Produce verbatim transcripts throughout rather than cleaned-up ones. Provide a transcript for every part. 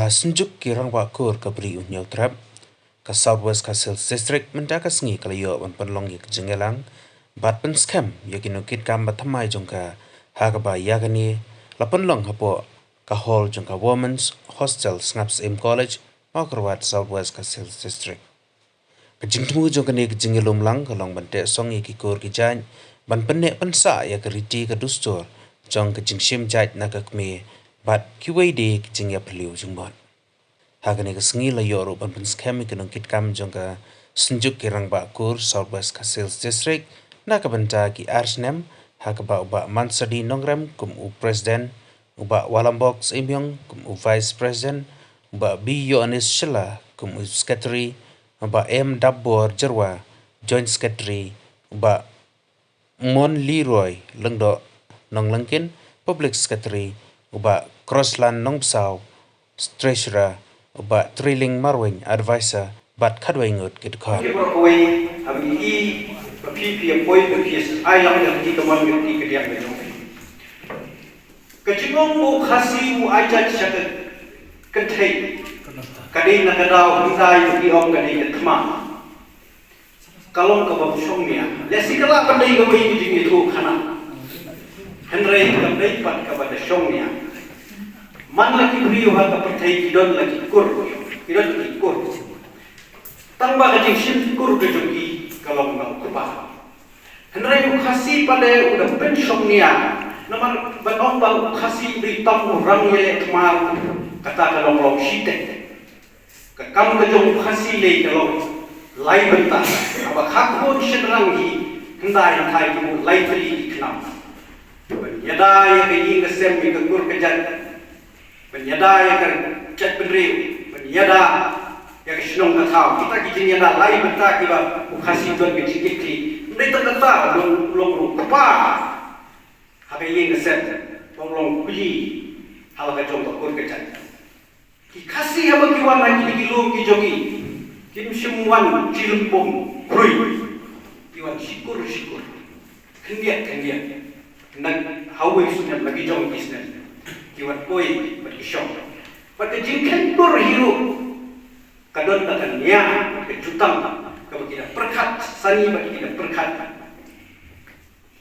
Ka Synjuk ki Rangbah Kur ka Bri u Hynñiewtrep, ka South West Khasi Hills District, mynta ka sngi ka la ïoh ban pynlong ïa ka jingïalang bad pynskhem ïa ki nongkitkam ba thymmai jong ka, ha kaba ïa kane la pynlong hapoh ka hall jong ka Women's Hostel, Sngap Syiem College, Mawkyrwat, South West Khasi Hills District. Ka jingthmu jong kane ka jingïalum lang ka long ban teh song ïa ki kur ki jait, ban pynneh pynsah ïa ka riti ka dustur jong ka jingshim jait na ka kmie bad kiwei de ki jingïaphylliew jingmut. Ha kane ka sngi la ïoh ruh ban pynskhem ïa ki nongkitkam jong ka Synjuk ki Rangbah Kur South West Khasi Hills District na ka bynta ki ar snem, ha kaba u Bah Mansadi Nongrem kum u President, u Bah Walambok Symiong kum u Vice President, u Bah B Ïoannis Shylla kum u Secretary, u Bah M Dabbor Jyrwa, Joint Secretary, u Bah Mon Leroy Lyngdoh Nonglangkin, Public Secretary, u Bah Crossland Nongbsap, Treasurer, u Bah Trilling Marwein, Advisor, bad khatwei ngut ki dkhot. Ki baroh kawei, ha ba ngi i ba phi phi ïa poi ba phi ïa ai lang ïa ka jingkmen ïa ka diang ka jong phi. Ka jingong ba u Khasi u ai jait sha ka kynthei ka dei na ka daw hyndai ba ki ong ka dei ka thma. Ka long kaba shong nia. Lehse ka lah ban dei kawei ka jingïathuhkhana, hynrei kam dei pat kaba da shong nia. Man la ki briew ha ka pyrthei ki don la ki kur, ki don la ki kur. Tang ba ka jingshim kur ka jong ki ka long na u kpa. Hynrei u Khasi pat u da pynshong nia. Namar ban ong ba u Khasi u dei tang u rang ïaleh tmar, kata ka long long shiteng. Ka kam ka jong u Khasi lei ka long lai bynta. Haba kha khun shynrang hi, hyndai hyndai ki mut lai tylli ki khnam. Ban ïada ïa ka ïing ka sem, ïa ka kur ka jait. Ban ïada ïa ka jaitbynriew, ban ïada ïa ka shnong ka thaw. Kita ki jingïada lai bynta kiba u Khasi u don ka jingkitkhlieh. Ym dei tang kata, u long, u long ruh u kpa ha ka ïing ka sem, u long u kli ha la ka jong ka kur ka jait. Ki Khasi haba ki wan ha kine ki lum ki jong ki, kim shym wan shi lympung khrui. Ki wan shi kur shi kur, khyndiat khyndiat. Na hawei snem, na ki jong ki snem, ki wan poi bad ki shong. Bad ka jingkheiñ kur hi ruh ka don ka nia, ka jutang kaba ki da pyrkhat sani bad ki da pyrkhat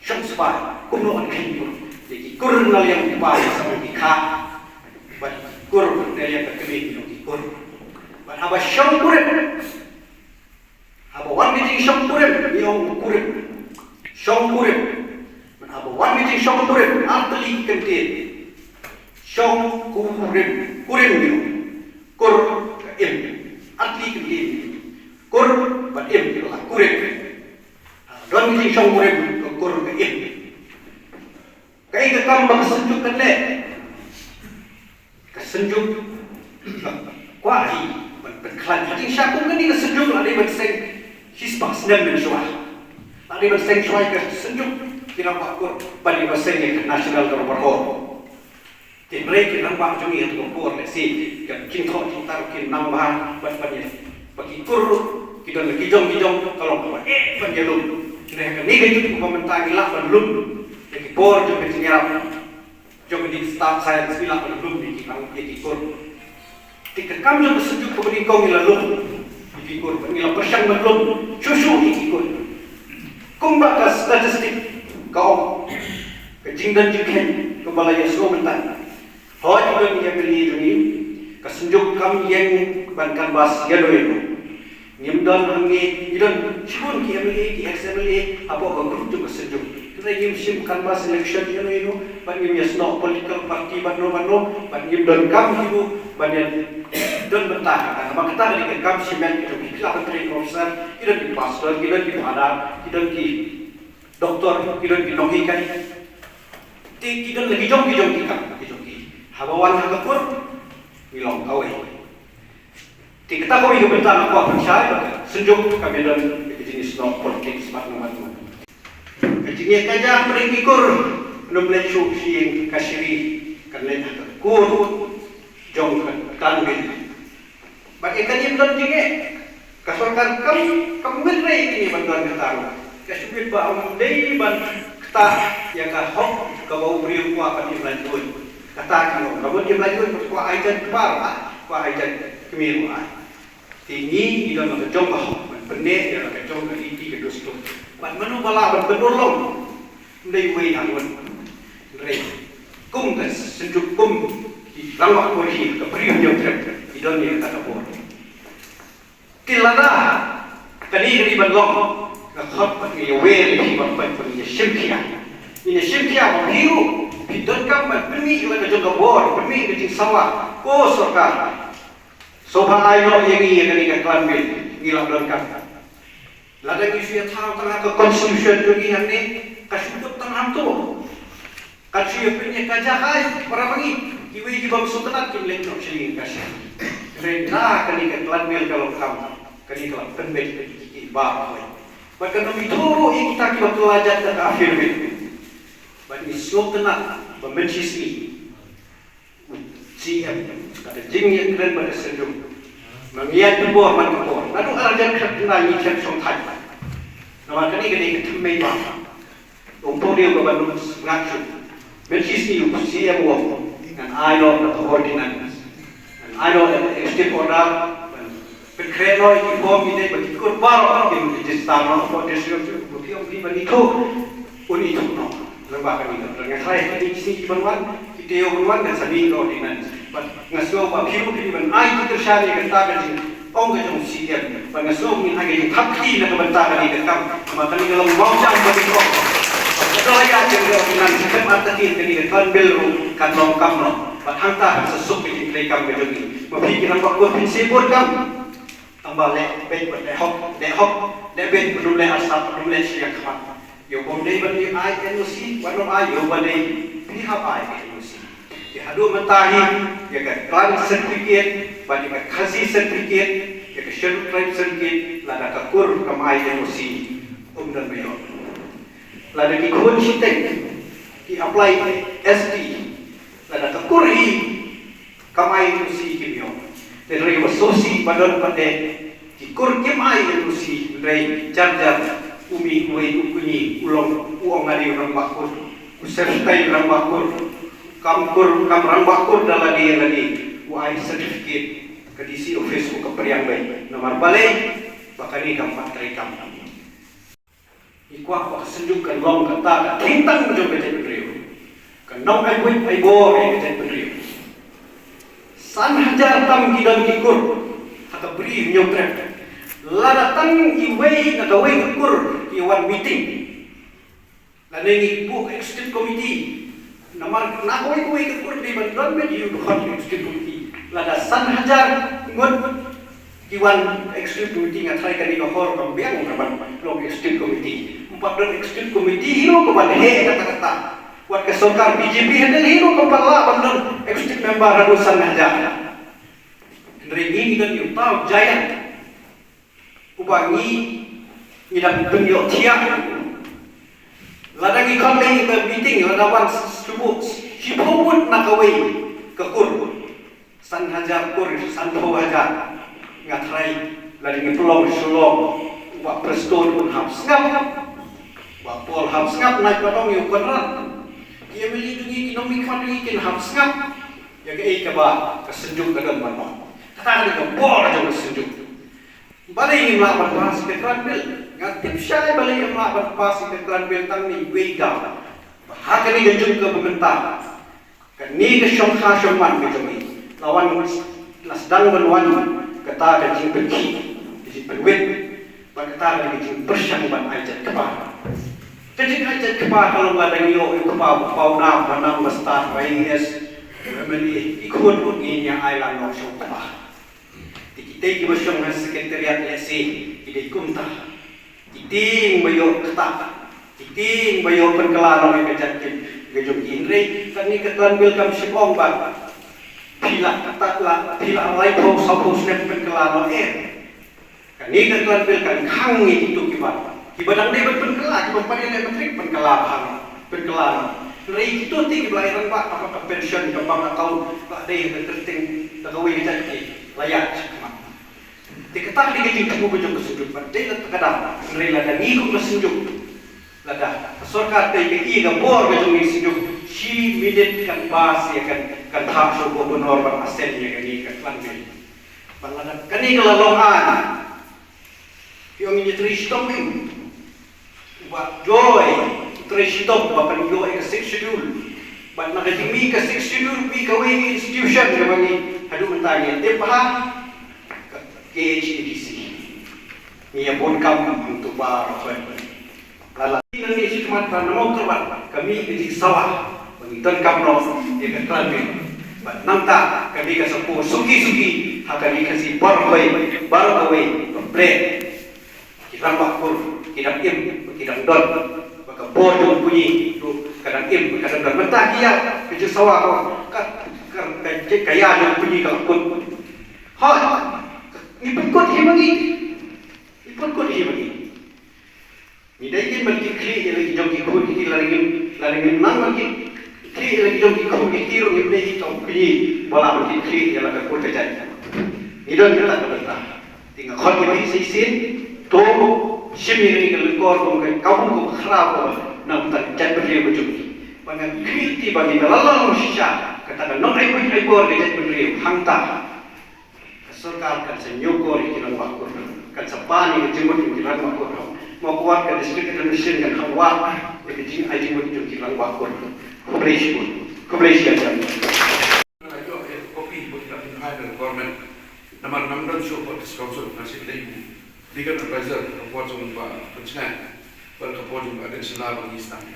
shong spah kumno ban kheiñ kur. Ïa ki kur na liang u kpa, ïa ki kur na liang ka kmie, ki kur. Bad haba shong kurim, haba wan ka jingshong kurim, ngi ong kurim, shong kurim. Bad haba wan ka jingshong kurim, ar tylli ki kyntien. Shong kurim, kurim ngi ong. Kur ka im, ar tylli ki kyntien. Kur bad im ki la kurim. Don ki jingshong kurim ka kur ka im. Kaei ka kam ba ka Synjuk kan leh? Ka Synjuk ka kwah hi ban pynkhlaiñ. Ha jingshisha kum kane ka Synjuk la dei ban seng shispah snem mynshuwa. La dei ban seng shuwa ka Synjuk ki Rangbah Kur ban ïa ban seng ïa ka National Dorbar Hall. Hynrei ki rangbah jong ngi ha kata ka por lehse ka jingthoh jingtar kim nang bha bad ban ïa, ba ki kur ki don la ki jong ki jong ka long kaba eh ban ïalum. Hynrei ha kane ka juk kaba mynta ngi lah ban lum ïa ki bor jong ka jingïarap jong ka jingstad science, ngi lah ban lum ïa ki, ïa ki kur. Te ka kam jong ka Synjuk kaba nyngkong ngi la lum ïa ki kur, ngi la pyrshang ban lum shuh shuh ïa ki kur. Kumba ka statistic ka ong, ka jingdon jingkheiñ kaba la ïasnoh mynta. Hooid, ki don ki M L A jong ngi, ka Synjuk kam ïeng ban canvass ïano ïano. Ngim don hangne, ngi don shibun ki M L A, ki ex M L A hapoh ka group jong ka Synjuk. Hynrei ngim shim canvass election ïano ïano, bad ngim ïasnoh political party bad no bad no, bad ngim don kam hi ruh ban ïa don bynta ha kata. Namar kata ka dei ka kam shimet ka jong ki, ki lah ban training officer, ki don ki pastor, ki don ki phadar, ki don ki doktor, ki don ki nonghikai. Te ki don la ki jong ki jong ki kam ki jong ki. Haba wan ha ka kur, ngi long kawei. Te kata kawei ka bynta nga kwah pynshai ba ka Synjuk kam ïadon bad ka jingïasnoh politics bad no bad no. Ka jingïakajia hapdeng ki kur, ym leit shuh sha ïing kashari, kan leit ha ka kur jong ka clan bhei. Bad ïa ka ngim don jingeh. Ka sorkar kam, kam wit re ïa kine ban don kata ruh. Ka shu wit ba ym dei ban ktah ïa ka hok kaba u briew u kwah ban im laitluid. Kata ki ong, ka mut im laitluid ka kwah ai jan kbar ba. Ba ai jait kmie ruh ai. Te ngi ngi don la ka jong ka hok ban pynneh ïa la ka jong ka riti ka dustur. Bad mano ba lah ban pynurlong. Ym dei uwei hangne. Hynrei kum ka synjuk kum ki rangbah kur hi ka Bri u Hynñiewtrep ki don ïa kata ka bor. Te lada kane ka dei ban long, nga khot bad nga ïawer ïa phi ban peit ban ïa shim khia. Ïa shim khia ba phi ruh phi donkam ban pynmih ïa la ka jong ka bor, pynmih ïa ka jingsamla. Ko sorkar, sngewbha ai noh ïa ngi ïa kane ka klan bill, ngi la donkam. Lada ngi shu ïa thaw tang ha ka constitution jong ngi hangne, ka shu kut tang hangto. Ka shu ïa pynïaid ka jaka ïa para bangeit, kiwei ki bym sngewtynnat kim leit noh sha ïing ka sha. Hynrei na kane ka klan bill ka long kam, kane ka la pynbeit ïa ki ba hoi. Bad kan ym ithuh ruh ïa kita kiba kylla jait da ka affidavit. Bad ngi sngewtynnat ba mynshisngi CM, kata jingïakren bad ka synjuk. Ma ngi ïaid pynbor man ka por. Naduh ar hajar khatphra ngi khlem shong thait. Namar kane ka dei ka thymmei ba. Ong pawdiaw ka ban ngak shuh. Mynshisngi u CM u ong, ngan ai noh ka ordinance. Ngan ai noh ka executive order. Pynkhreh noh ïa ki form ki dei ba ki kur baroh ki register noh. Ko district ba ki ong ki ban ithuh. Un ithuh noh. Lem bad kane ka, nga tharai kine ki sngi ki ban wan, ki taïew ban wan, ngan sa mih ka ordinance. Bad nga sngew ba phi ruh phi dei ban ai ki kyrshan ïa kata ka jingong ka jong u CM. Bad nga sngew ngin ai ka jingthap kti na ka bynta kane ka kam. Namar kane ka long mawjam ba dei kong. Ka la ïaid ïa ka ordinance, ka article kane ka klan bill ruh kan long kam noh. Bad hangta kan sa suk ka jingtrei kam ka jong ngi. Ma phi ki rangbah kur phin sa bud kam. Tang ba leh beit bad leh hok, leh hok, leh beit bad ym leh arsap, bad ym leh shiliang khmat. Ïoh bym dei ban ïoh ai NOC, wat nym ai, ïoh ba dei phi hap ai NOC. Te haduh mynta hi, ïa ka clan certificate, bad ïa ka Khasi certificate, ïa ka Scheduled Tribe certificate, lada ka kur kam ai NOC, ym don ba ïoh. Lada ki khun shiteng, ki apply ST, lada ka kur hi, kam ai NOC kim ïoh. Te hynrei ba sngewsih ba don pat de ki kur kim ai NOC, hynrei jar jar u mih uwei u kñi u long u ong nga dei u rangbah kur, u syrtai rangbah kur, kam kur kam rangbah kur da lade lade, u ai certificate ka DC office u ka pdiang beit. Namar balei? Ba kane kam pat treikam. Ngi kwah ba ka synjuk kan long kata ka thingtang jong ka jaitbynriew. Kan long ai buit ai bor ïa ka jaitbynriew. San hajar tam ki don ki kur ha ka Bri u Hynñiewtrep. Lada tang iwei na kawei ka kur ki wan meeting. Lane ngi buh executive committee. Namar na kawei kawei ka kur dei ban don beit ïa u dkhot executive committee. Lada san hajar ngut ki wan executive committee, nga tharai kane ka hall kam biang ka ban long executive committee. Ym pat don executive committee hi ruh ka ban heh katta katta. Wat ka sorkar BJP ha Delhi ruh kam pat lah ban don executive member haduh san hajar. Hynrei ngi ngi don ïa uta u giant uba ngi ngi dang pynïohthiah. Lada ngi khot lei ka meeting, lada wan shiphew, shiphew ngut na kawei ka kur, san hajar kur, sanphew hajar, nga tharai lada ngi pynlong Shillong, u Bah Prestone un hap sngap, u Bah Paul hap sngap, nai pat ong ïa u Conrad. Ki MLA jong ngi, ki nongmihkhmat jong ngi kin hap sngap ïa kaei kaba ka synjuk ka don ban ong. Kata ka dei ka bor jong ka synjuk. Balei ngim lah ban pass ïa ka clan bill? Nga tip shai balei ngim lah ban pass ïa ka clan bill tang ne iwei daw. Ba ha kane ka juk kaba mynta, kane ka shongkha shongman ka jong ngi, la wan, la sdang ban wan kata ka jingpynkhih, ka jingpynwit, bad kata ka jingpyrshang ban ai jait kpa. Ka jingai jait kpa ka long lada ngi ïoh ïa u kpa ba pawnam, ba nam, ba stad, ba IAS, ba MLA, i khun ruh ngin ïa ai lang noh sha u kpa. Te kitei kiba shong ha secretariat lehse ki dei kumta. Ki tieng ba ïoh ktah. Ki tieng ba ïoh pynkylla noh ïa ka jait ki, ka jong ki, hynrei kane ka clan bill kam shym ong ba phi lah ktah, lah phi lah laiphew sawphew snem pynkylla noh, eh. Kane ka clan bill kan khang ïa kito kiba, kiba dang dei ban pynkylla, kiba pat ïaleh matrik pynkylla bha, pynkylla noh. Hynrei kito te kiba la ïa rangbah, kaba ka pension, kaba ka account la dei ha ka kyrteng da kawei ka jait, ki la ïaid shakhmat. Te kata ka dei ka jingthmu ka jong ka synjuk, bad dei la ka dang, hynrei lada ngi kum ka synjuk, lada ka sorkar te ka i ka bor ka jong ngi ka synjuk, shi minit kan pass ïa ka, Ka thah sha u Governor ban assign ïa kane ka klan bill. Bad lada kane ka la long, ai, phi ong ïa trei shitom hi. Uba dei u trei shitom ba pynïoh ïa ka Sixth Schedule. Bad na ka jingmih ka Sixth Schedule, mih kawei ka institution kaba ngi haduh mynta ngi tip bha, ka KHADC. Ngi ïa bun kam hangto baroh. Lada ngi shu khmat ba namo kyrpad, ka mih ka jingsawa ba ngi donkam noh ïa ka klan bill. Bad nangta ka dei ka sngewthuh suki suki ha ka ri Khasi baroh kawei, baroh kawei ba pyrshah. Ki rangbah kur ki dang im, ki dang don, ba ka bor jong u Pynïaid ruh ka dang im, ka dang don. Mynta ki ïa ka jingsawa ka, ka, ka, ka, ka ïa jong u Pynïaid ka la kut. Hooid, ngi pynkut hi ma ngi. Ngi pynkut hi ma ngi. Ngi dei kin ban kit khlieh ïa la ki jong ki khun ki kti, lada ngim, lada ngim nang ban kit khlieh ïa la ki jong ki khun ki kti ruh ngim dei hi tang u Pynïaid ba lah ban kit khlieh ïa la ka kur ka jait. Ngi don kata ka bynta. Te nga khot ïa phi sa shisien, to shim ïa kane ka lyngkor kum ka kabu kaba khraw kaba na ka bynta ka jaitbynriew ka jong ngi. Ba nga khmih te ba ngi da la long shisha kata ka nongai buit ai bor ka jaitbynriew hangta. Ka sorkar kan sa ñiewkor ïa ki rangbah kur, kan sa pan ïa ka jingmut ïa ki rangbah kur. Nga kwah ka district administration kan hap wad ïa ka jingai jingmut jong ki rangbah kur. Khublei shibun. Khublei shihajar. Nga la ïoh ïa ka copy ba ki la pynphai na ka government. Namar ngam don shuh bad district council, nga shu dei u legal advisor ha ka por jong u Bah Pynshngaiñ bad ka por jong u Bah Deng Shylla ba ngi sdang.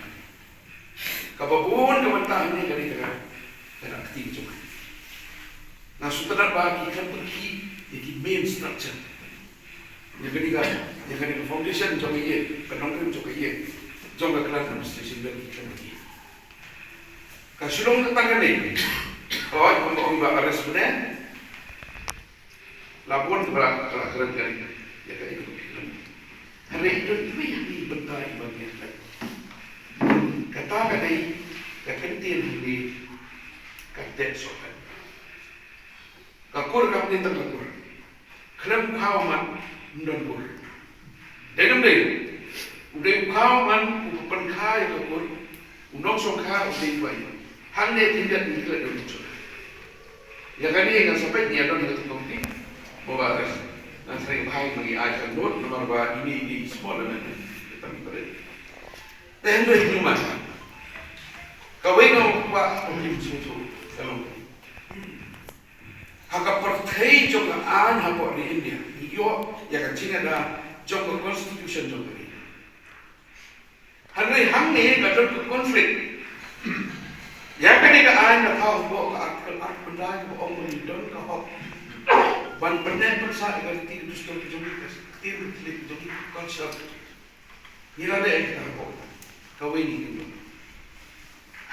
Kaba bun ka bynta hangne ka dei ka, ka da kti ka jong nga. Nga sngewtynnat ba ki khlem pynkhih ïa ki main structure. Ïa kane ka, ïa kane ka foundation jong ka ïing, ka nongrim jong ka ïing, jong ka clan administration bill ki khlem pynkhih. Ka shu long tang kane. Hooid, kumba ong i Bah Aris mynne. La bun kiba la, la kren kane ïa ka, ïa ka. Hynrei don iwei iwei i bynta iba ngi kren. Kata ka dei ka kyntien hangne ka teh sohkynnoh. Ka kur kam dei tang ka kur. Khlem khaw man ym don kur. Dei ne ym dei? U dei u khaw man uba pynkha ïa ka kur. U nongshong kha u dei uwei. Hangne khyndiat ngi klet da u nongshong kha. Ïa kane ngan sa peit ngi ïa don ha ka komiti. Mo ba res. Ngan sa ïa phai ma ngi ai ka note namar ba ine i dei i small amendment. Tang i pyrshah. Te hynrei ngi ma. Kawei nga kwah ong ïa u sngewthuh. Ka long. Ha ka pyrthei jong ka aiñ hapoh ri India, ngi ïoh ïa ka jingada jong ka constitution jong ka ri. Hynrei hangne ka don ka conflict. Ïa kane ka aiñ ka thaw hapoh ka article arphew khyndai kaba ong ba ngi don ka hok ban pynneh pynsah ïa ka riti ka dustur ka jong ngi, ka ktien ka thylliej ka jong ngi, ka culture. Ngi la leh ïa kata hapoh kawei ngi kyndon.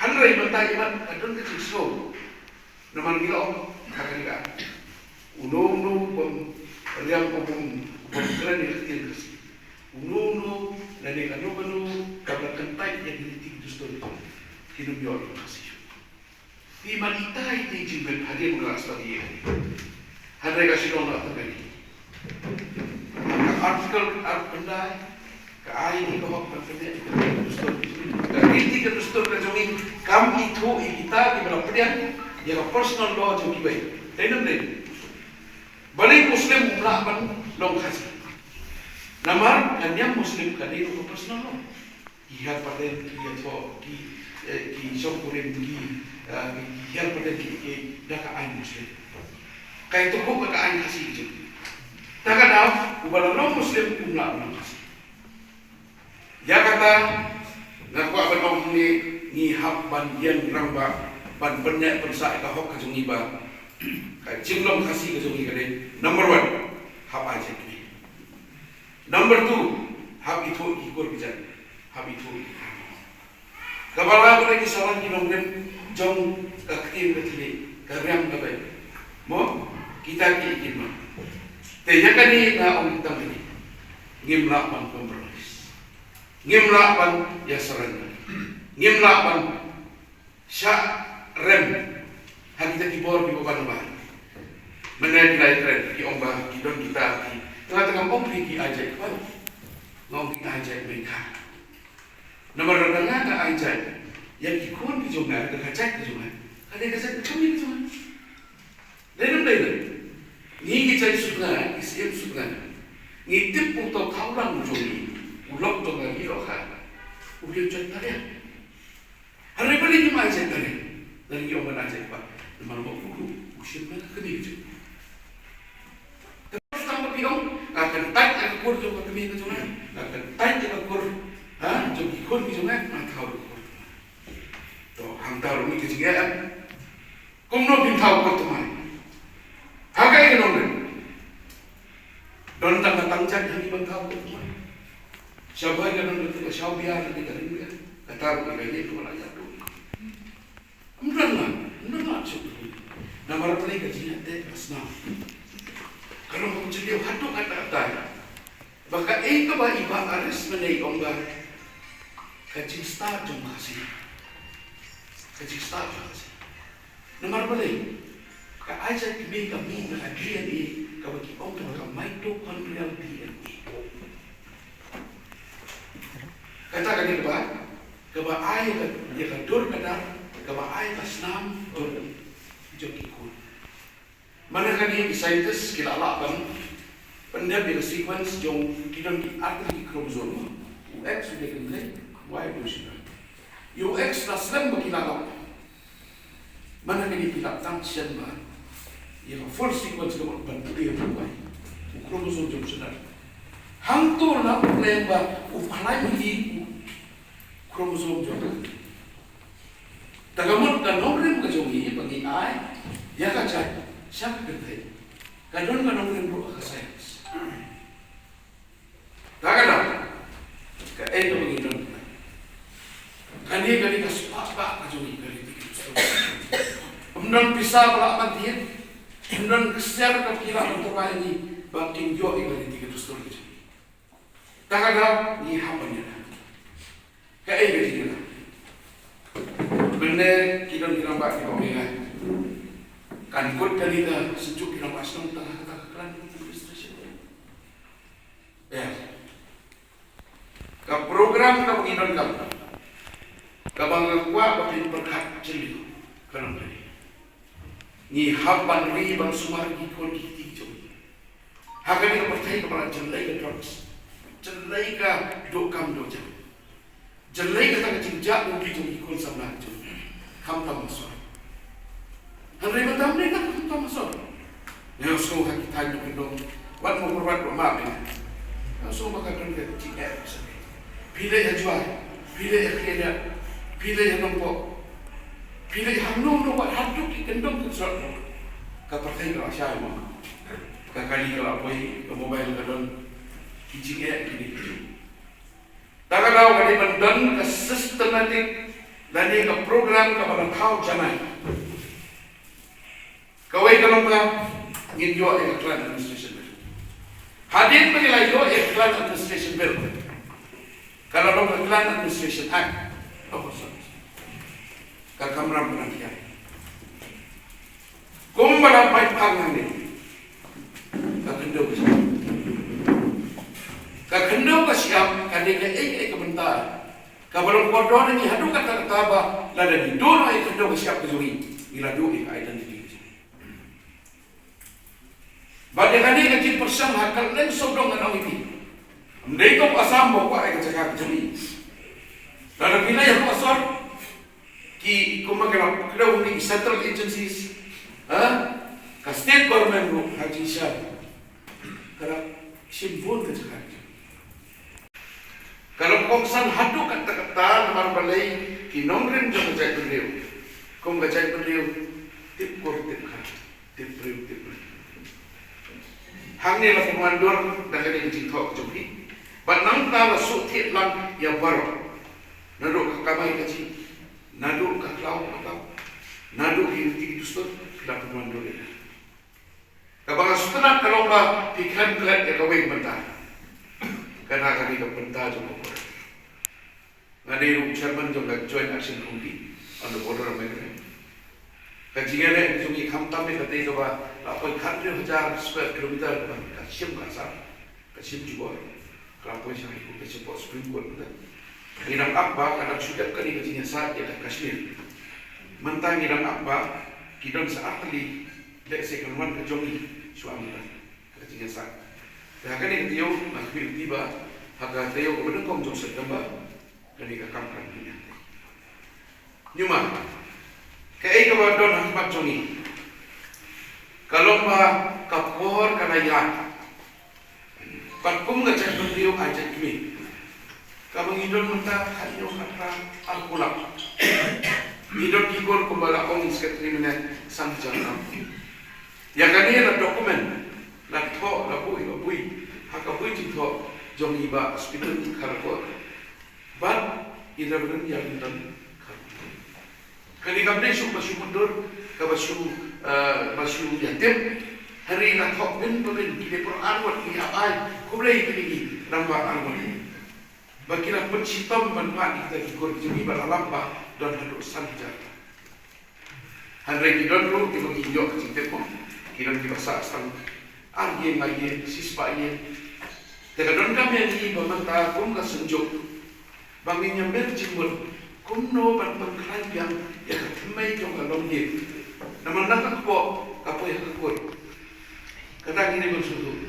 Hynrei mynta i mat ka don ka jingsngew. Namar ngi la ong ha kane ka, uno uno u bym riam, u bym, u bym kren ïa ka ktien Khasi. Uno uno lane kano kano kaba kyntait ïa ki riti ki dustur, kin ym ïoh ïa ka Khasi. Te man ita ita i jingbit hadien ba nga la stad ïa. Hynrei ka shu long la tang kane. Ka article arphew khyndai ka ai ïa ngi ka hok ban pynneh ïa ka dustur. Ka riti ka dustur ka jong ngi kam ithuh ïa kita kiba la pdiang ïa ka personal law jong kiwei. Dei ne ym dei? Balei Muslim um lah ban long Khasi? Namar ka niam Muslim ka dei ruh ka personal law. Ki hiar pateng ki ïathoh, ki, eh, ki shongkurim, ki, eh, ki hiar pateng ki, ki da ka aiñ Muslim. Ka ïathuh ka, ka aiñ Khasi ki jong. Ta ka daw uba la long Muslim um lah ban long Khasi. Ïa kata nga kwah ban ong hangne, ngi hap ban ïeng rangbah ban pynneh pynsah ïa ka hok ka jong ngi ba ka jinglong Khasi ka jong ngi ka dei number one, hap ai jingkyrmen. Number two, hap ithuh ki kur ki jait, hap ithuh ki kur. Kaba la ka dei ki sawan ki nongrim jong ka ktien ka thylliej, ka riam ka bei. Mo, kita ki kin ma. Te ïa kane nga ong tang kane. Ngim lah ban compromise. Ngim lah ban ïa surrender. Ngim lah ban shah rem ha kita ki bor kiba ban ban. Mynne ki la ïakren ki ong ba ki don kita ki, nga tang ong phi ki ai jait kaba, nga ong ki ai jait mei kha. Namar lada nga nga ai jait ïa ki khun ki jong nga, ka jait ka jong nga, ka Dei ka jait kmie ka jong nga. Dei ne ym dei ne? Ngi ki jait sutnga, ki siem sutnga, ngi tip u to thaw lang jong ngi, u lok jong nga, ngi lok ha u, dei u jait tariang. Hynrei balei ngim ai jait tariang? Lada ngi ong ban ai jait kpa, namar ba u ruh u shim na ka kmie ka jong ngi. Tang ba phi ong, nga kyntait ïa ka kur jong ka kmie ka jong nga, nga kyntait ïa ka kur, ha, jong ki khun ki jong nga, nga thaw ïa ka kur. To, hangta ruh ngi ka jingeh em. Kumno phin thaw ka kur thymmai? Ha kaei ka nongrim? Don tang ka tang jait ha ngi ban thaw ka kur thymmai? Sha Bhoi ka don ka tip ka shaw bia, ka tip ka ring bia. Kata ruh ka ïa ka la ïa tu. Ym don la, ym don la shuh. Namar balei? Ka jingïadei ka snam. Ka long ka jingïadei haduh katta katta. Ba kaei kaba i Bah Aris mynne i ong ba ka jingstad jong ka Khasi. Ka jingstad jong ka Khasi. Namar balei? Ka ai jait kmie ka mih na ka D N A kaba ki ong ka mitochondrial D N A. Kata ka dei kaba, kaba ai ïa ka, ïa ka dur ka dar, kaba ai ka snam dur jong ki khun. Mynta kane ki scientist ki la lah ban pyndep ïa ka sequence jong ki, don ki artylli ki chromosome. U X u dei kynthei, Y u dei u shynrang. Ïa u X la slem ba ki la lah. Mynta kane ki la tang shen ba ïa ka full sequence ka mut ban plie ïa u Y, u chromosome jong u shynrang. Hangto la u khlem ba u khlaiñ hi u chromosome jong u. Ta ka mut ka nongrim ka jong ngi ba ngi ai ïa ka jait sha ka kynthei, ka don ka nongrim ruh ha ka science. Ta ka daw, kaei kaba ngi don? Kane ka dei ka spah ba ka jong ngi, ka dei ka spah. Ym don pisa ba lah ban thied, ym don ksiar kaba ki lah ban tyrwa ïa ngi ba kin ïoh ïa ka dei ka dustur ka jong ngi. Ta ka daw ngi hap ban ïada. Kaei ka jingïada? Mynne ki don ki rangbah kiba ong ïa nga, kan kut kane ka shu juk ki rangbah shnong tang ha kata ka clan administration. Ïa. Ka program kaba ngi donkam, kaba nga kwah ba phin pyrkhat jylliew, ka long kane. Ngi hap ban ri ban sumar ïa ki khun ki kti ki jong ngi. Ha kane ka pyrthei kaba la jyllei ka drugs, jyllei ka dohkam dohjam, jyllei kata ka jingjah lynti jong ki khun samla ki jong ngi. Khamtam ha sor. Hynrei mynta mynne ka khamtam ha sor. Nga sngew ha ki thaiñ nongkyndong, wat mo pyrbat ba map ïa nga. Nga sngew ba ka don ka jingeh. Phi leit ha Jowai, phi leit ha Khliehriat, phi leit ha Nongpoh, phi leit hangno hangno, wat haduh ki kyndong ki surok. Ka pyrthei ka la shai mo. Ka kali ka la poi, ka mobile ka don, ki jingeh kine ki jong. Ta ka daw ka dei ban don ka systematic lane ka program kaba la thaw janai. Kawei ka long ba ngin ïoh ïa ka clan administration bill. Hadien ba ngi la ïoh ïa ka clan administration bill, ka la long ka Clan Administration Act. Oh, sorry. Ka kamram ka nang kiar. Kumba la pynpaw hangne, ka khyndew ka shyiap. Ka khyndew ka shyiap ka dei kaei kaei ka bynta kaba long kordor ïa ngi haduh katta katta ba lada ngi duh noh ïa ka khyndew ka shyiap ka jong ngi, ngi la duh ïa ka identity ka jong ngi. Bad ïa kane ka jingpyrshang ha kylleng sawdong ka nongïalam. Ym dei tang Assam ba kwah ïa ka jaka ka jong ngi. Lada phi leit ha sor, ki, kumba ki la kdew ni ki central agencies, ha? Ka state government ruh ha jingshisha ka la shim bun ka jaka. Ka la kongsan haduh katta katta namar balei, ki nongrim jong ka jaitbynriew, kum ka jaitbynriew, tip kur tip kha, tip briew tip briew. Hangne la pynwandur da kane ka jingthoh ka jong phi. Bad nangta la shu thied lang ïa baroh. Naduh ka kamai kajih, naduh ka khlaw ka khlaw, naduh ki riti ki dustur, phi la pynwandur ïa. Kaba nga sngewtynnat ka long ba phi khlem klet ïa kawei ka bynta. Kane ka dei ka bynta jong ka border. Nga dei ruh chairman jong ka Joint Action Committee on the Border Amendment. Ka jingïaleh jong ngi khamtam ïa katei kaba la poi khathynriew hajar square kilometer kaba ka shim ka sar, ka shim jubor, ka la poi sha High Court, ka shim poi Supreme Court mynta. Ngi dang ap ba ka dang shu dep kane ka jingïasaid ïa ka Kashmir. Mynta ngi dang ap ba ki don sa ar tylli, lehse kan wan ka jong ngi shuwa mynta. Ka jingïasaid. Te ha kane ka taïew nga khmih lynti ba ha ka taïew kaba nyngkong jong September kane ka kam kan mih. Nangta kaei kaba don ha khmat jong ngi ka long ba ka por ka la ïaid. Bad kum ka jaitbynriew, ai jait kmie, kaba ngi don mynta khathynñiew, khatphra, arphew lak. Ngi don ki kur kumba la ong i Secretary mynne, san hajar. Ïa kane la document, la thoh, la buh, la buh ha ka bui jingthoh jong i Bah Speaker Kharkor bad i Reverend Ïalinton Kharkor. Kane kam dei shuh ba shu mutdur, kaba shu, eh, ba shu ïatip. Hynrei la thoh bin ba bin, ki dei por arngut, ki ap ai khublei ïa kine ki rangbah arngut ba ki la pynshitom ban mad ïa kita ki kur jong ngi ba la lap ba don haduh san hajar. Hynrei ki don ruh kiba ngi ïoh ka jingtip mo, ki don kiba sah tang ar ïing, lai ïing, shispah ïing. Te ka donkam ïa ngi ba mynta kum ka Synjuk ba ngin ïa mih jingmut kumno ban pynkhlaiñ biang ïa ka thymmei jong ka longïing. Namar na ka kpoh ka poi ha ka kur. Kata ngi dei ban sngewthuh.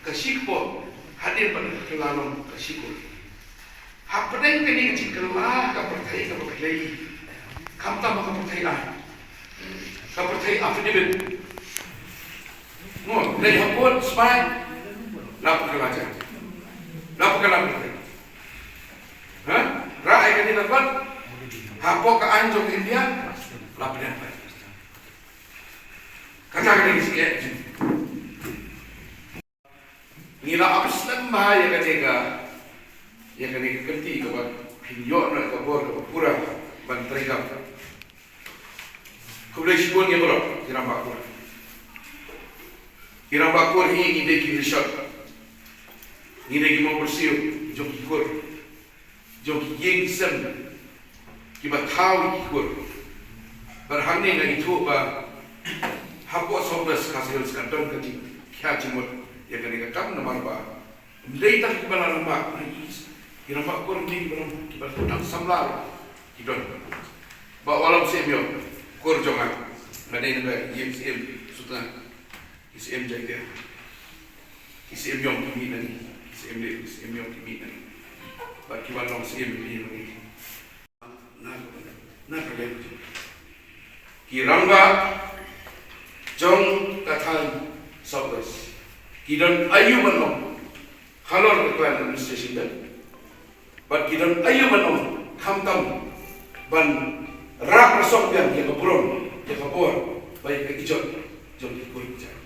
Ka shi kpoh hadien ba ka kylla long ka shi kur. Hapdeng kane ka jingkylla ka pyrthei kaba khlieh, khamtam ka pyrthei ai, ka pyrthei affidavit. Mo, leit ha court, spy, la pyrkhat la jong, la pyrkhat la pyrkhat. Ha? Ra ai kane ka kot hapoh ka aiñ jong India, la pyrkhat. Kata ka dei ka jingeh. Ngi la ap slem bha ïa kane ka, ïa kane ka kynti kaba phin ïoh noh ka bor kaba pura ban treikam. Khublei shibun ïa baroh ki rangbah kur. Ki rangbah kur hi ngi dei ki rishot, ngi dei ki mawbyrsiew jong ki kur, jong ki ïing ki sem kiba thaw ïa ki kur. Bad hangne nga ithuh ba hapoh South West Khasi Hills ka don ka jingkhia jingmut ïa kane ka kam namar ba ym dei tang kiba la rangbah na East, ki rangbah kur, ym dei kiba long, kiba dang samla ruh ki don. Bah Wallam Syiemlieh, kur jong nga, nga dei na ka ïing Syiemlieh Sutnga. Ki Syiemlieh Jaintia, ki Syiemlieh Ïong ki mih na ngi, ki Syiemlieh, ki Syiemlieh Ïong ki mih na ngi. Bad ki wan long Syiemlieh na ngi. Na, na ka liang ki rangbah jong ka thaiñ South West ki don aïu ban long halor ka clan administration, bad ki don aïu ban long khamtam ban rah rasong biang ïa ka burom, ïa ka bor bad ïa ka ijot jong ki kur ki jait.